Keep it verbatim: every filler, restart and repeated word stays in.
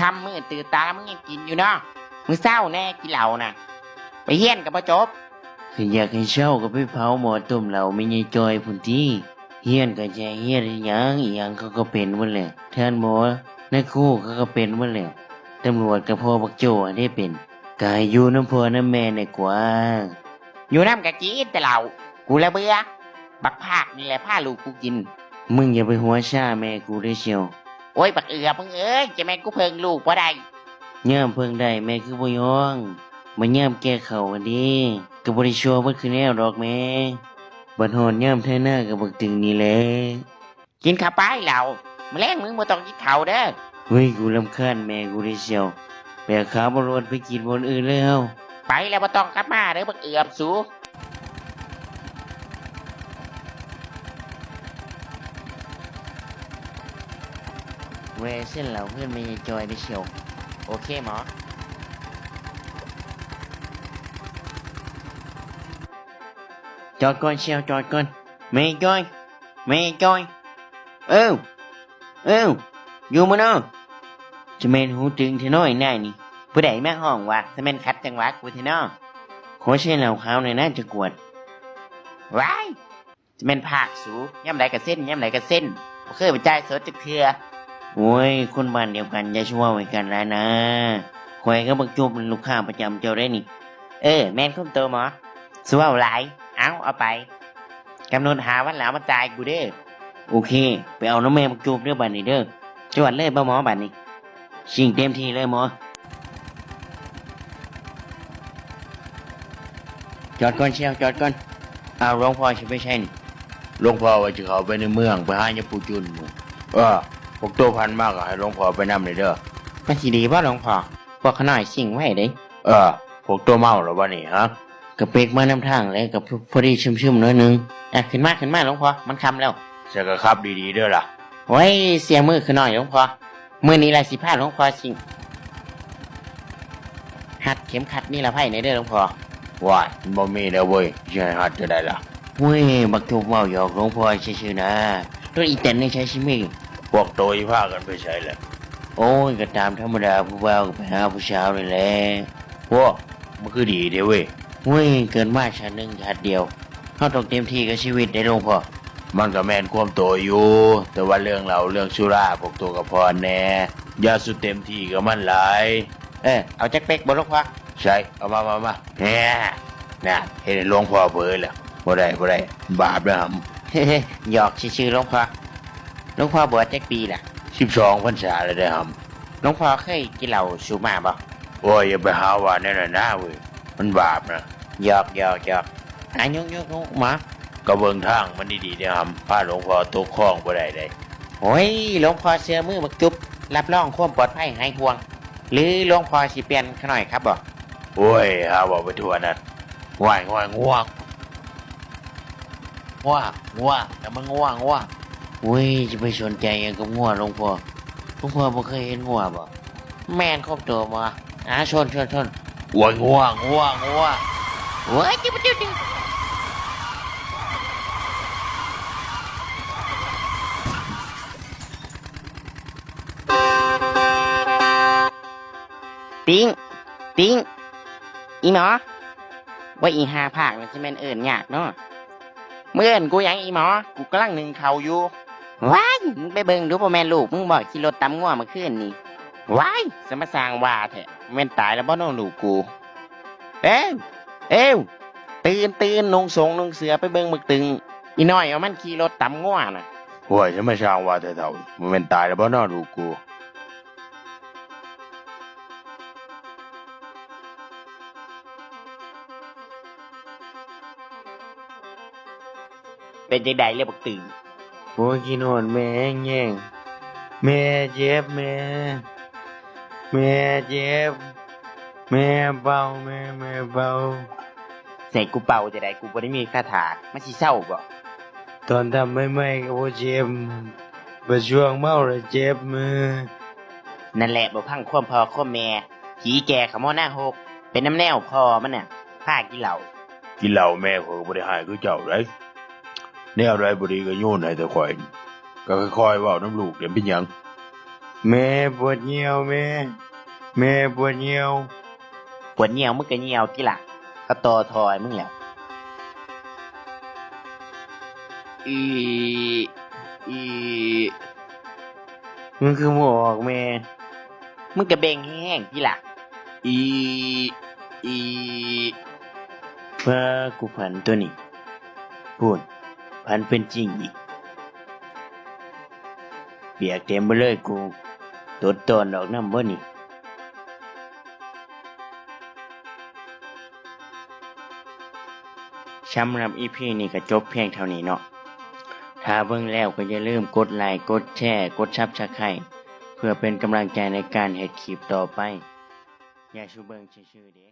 ค่ำมืดตื่นตามึงยังกินอยู่เนาะ มื้อเช้าแน่กินเหล้าน่ะ ไปเฮียนก็บ่จบ คันอยากให้เซาก็ไปเผาหม้อต้มเหล้าแม่ยายจอยพุ้นติ เฮียนก็แจ้งเฮียนเฮ็ดหยัง อิหยังเขาก็เป็นเบิดแหละ ท่านหมอ นายครูเขาก็เป็นเบิดแหละ ตำรวจก็พ่อบักโจ้หั้นเด้เป็น ก็ให้อยู่นำพ่อนำแม่แหน่กว่า อยู่นำก็กินแต่เหล้า กูละเบื่อ บักพากนี่แหละพาลูกกูกิน มึงอย่าไปหัวซ่าแม่กูเด้อเสี่ยว โอ้ย บักเอือบมึงเอ้ย จะแม่นกูเพิ่งลูกบ่ได้ ยามเพิ่งได้แม่คือบ่ยอง มายามแก่เข้าหั้นเด้ ก็บ่ได้ชั่วเบิดคือแนวดอกแม่ บัดฮอดยามไถนากับบักตึงนี่แหละ กินข้าวไปเหล้า มื้อแลงมึงบ่ต้องกินข้าวเด้อ เฮ้ย กูรำคาญแม่กูเด้อเสี่ยว ไปเอาข้าวบนรถไปกินบนอื่นเลยเฮา ไปแล้วบ่ต้องกลับมาเด้อบักเอือบสู แวะเซ็นเหล้าเฮือนแม่ยายจอยเด้อเสี่ยว โอเคหมอ จอดก่อนเสี่ยว จอดก่อน แม่ยายจอย แม่ยายจอย เอ้า เอ้า อยู่บ่น้อ จะแม่นหูตึงแท้น้อ นายนี่ ผู้ใดมาฮ้องวะ จะแม่นขัดจังหวะกูแท้น้อ ขอใส่เหล้าขาวหน่อยนะ จะกวด ว้าย จะแม่นพากสู ยามใดก็เซ็น ยามใดก็เซ็น บ่เคยไปจ่ายสดจักเทื่อ โอ้ย คนบ้านเดียวกัน อย่าสิเว้าให้กันหลายนะ ข้อยกับบักจุบเป็นลูกค้าประจำเจ้าเด้นี่ เออ แม่นความโตหมอ สิเว้าหลาย เอา เอาไป กำหนดห้าวันแล้วเอามาจ่ายกูเด้อ โอเค ไปเอานำแม่บักจุบเด้อบัดนี้เด้อ จวดเลยบ่หมอบัดนี้ ชิ่งเต็มที่เลยหมอ จอดก่อนเสี่ยว จอดก่อน อ้าว หลวงพ่อสิไปไสนี่ หลวงพ่อว่าสิเข้าไปในเมือง ไปหายาปู่จุนหมู่ เออ พวกโตผ่านมาก็ให้หลวงพ่อไปนำเลยเด้อ มันสิดีบ่หลวงพ่อ พวกข้าน้อยซิ่งไวเด้ เออ พวกโตเมาแล้วบ่นี่ฮะ กะเป๊กมานำทางแหละ กะพอดีซึมๆหน่อยหนึ่ง อ่ะ ขึ้นมา ขึ้นมาหลวงพ่อ มันค่ำแล้ว ใส่กะขับดีๆเด้อล่ะ โอ้ย เสี่ยมือข้าน้อยหลวงพ่อ มื้อนี้ล่ะสิพาหลวงพ่อซิ่ง ฮัดเข็มขัดนิรภัยแหน่เด้อหลวงพ่อ ว้าย มันบ่มีแล้วเว้ย สิให้ฮัดจั่งใดล่ะ เว้ย บักจุบเว้าหยอกหลวงพ่อซื่อๆนะ รถอีแตนนี่ใช้สิมี พวกโตสิพากันไปไสล่ะ โอ้ย ก็ตามธรรมดา ผู้บ่าวก็ไปหาผู้สาวนี่แหละ โอ้ มันคือดีเด้เว้ย เว้ย เกิดมาชาติหนึ่งชาติเดียว เฮาต้องเต็มที่กับชีวิตเด้หลวงพ่อ มันก็แม่นความโตอยู่ แต่ว่าเรื่องเหล้าเรื่องสุราพวกโตก็ผ่อนแหน่ อย่าสุดเต็มที่กับมันหลาย เออ เอาจักเป๊กบ่หลวงพ่อ ใช่ เอามา มา มา แหม น่ะ เฮ็ดให้หลวงพ่อเผลอแล้ว บ่ได้ บ่ได้ บาปเด้อหำ หยอกซื่อๆหลวงพ่อ หลวงพ่อบวชจักปีล่ะ สิบสองพรรษาแล้วเด้อหำ หลวงพ่อเคยกินเหล้าสูบมาบ่ โอ้ย อย่าไปหาว่าแนวนั้นนะเว้ย มันบาปนะ หยอก หยอก หยอก อ่ะ ยก ยก ยก หมอ ก็เบิ่งทางมันดีๆเด้อหำ พาหลวงพ่อตกคลองบ่ได้เด้ โอ้ย หลวงพ่อเชื่อมือบักจุบ รับรองความปลอดภัยหายห่วง หรือหลวงพ่อสิเปลี่ยนข้าน้อยขับบ่ โอ้ย หาเว้าไปทั่วนั่น ง่วย ง่วย ง่วง ง่วง ง่วง แต่มันง่วง ง่วง โอ้ย จะไปสนใจหยังกับงัวหลวงพ่อ หลวงพ่อบ่เคยเห็นงัวบ่ แม่นครบตัวบ่ อ่า ชน ชน ชน โอ้ย ง่วง ง่วง ง่วง โอ้ย จิ๊บจิ๊บจิ๊บ ติ๊ง ติ๊ง อีหมอ ว่าอีห่าพากนั่นสิแม่นเอิ้นยากเนาะ มึงเอิ้นกูหยังอีหมอ กูกำลังนึ่งข้าวอยู่ ว้าย มึงไปเบิ่งดู บ่แม่นลูกมึงบ่ ขี่รถตำงัวเมื่อคืนนี่ ว้าย สมาสร้างว่าแท้ แม่นตายแล้วบ่เนาะลูกกู เอ้ว เอ้ว ตื่น ตื่น นุ่งสงนุ่งเสื้อไปเบิ่งบักตึง อีน้อยเอามันขี่รถตำงัวน่ะ โอ้ย สมาสร้างว่าแท้เฒ่า บ่แม่นตายแล้วบ่เนาะลูกกู เป็นจั่งใดเลยบักตึง โอ้ย คิดฮอดแม่แฮงๆ แม่เจ็บแม่ แม่เจ็บ แม่เป่า แม่ แม่เป่า ใส่กูเป่าจั่งใด กูบ่ได้มีคาถา มันสิเซาบ่ ตอนทำใหม่ๆก็บ่เจ็บ บัดช่วงเมาแล้วเจ็บมือ นั่นแหละ บ่ฟังความพ่อความแม่ ผีแก่เข้ามาหน้าหก เป็นนำแนวพ่อมันน่ะ พากินเหล้า กินเหล้าแม่ข้อยก็บ่ได้ฮ้ายคือเจ้าได๋ แนวใดบ่ดีก็โยนให้แต่ข้อย ก็ค่อยๆเว้านำลูกเด้ เป็นหยัง แม่ปวดเยี่ยวแม่ แม่ปวดเยี่ยว ปวดเยี่ยวมึงก็เยี่ยวติล่ะ เขาต่อท่อให้มึงแล้ว อี อี มึงคือบ่ออกแม่ มึงก็เบ่งแฮงๆติล่ะ อี อี ว่ากูฝันตัวนี้ พู้น ฝันเป็นจริงอีก เปียกเต็มไปเลยกู ตดตอนออกนำบ่นี่ สำหรับ อีพี นี้ก็จบเพียงเท่านี้เนาะ ถ้าเบิ่งแล้วก็อย่าลืมกดไลค์ กดแชร์ กด Subscribe เพื่อเป็นกำลังใจในการเฮ็ดคลิปต่อไป อย่าสู่เบิ่งซื่อๆเด้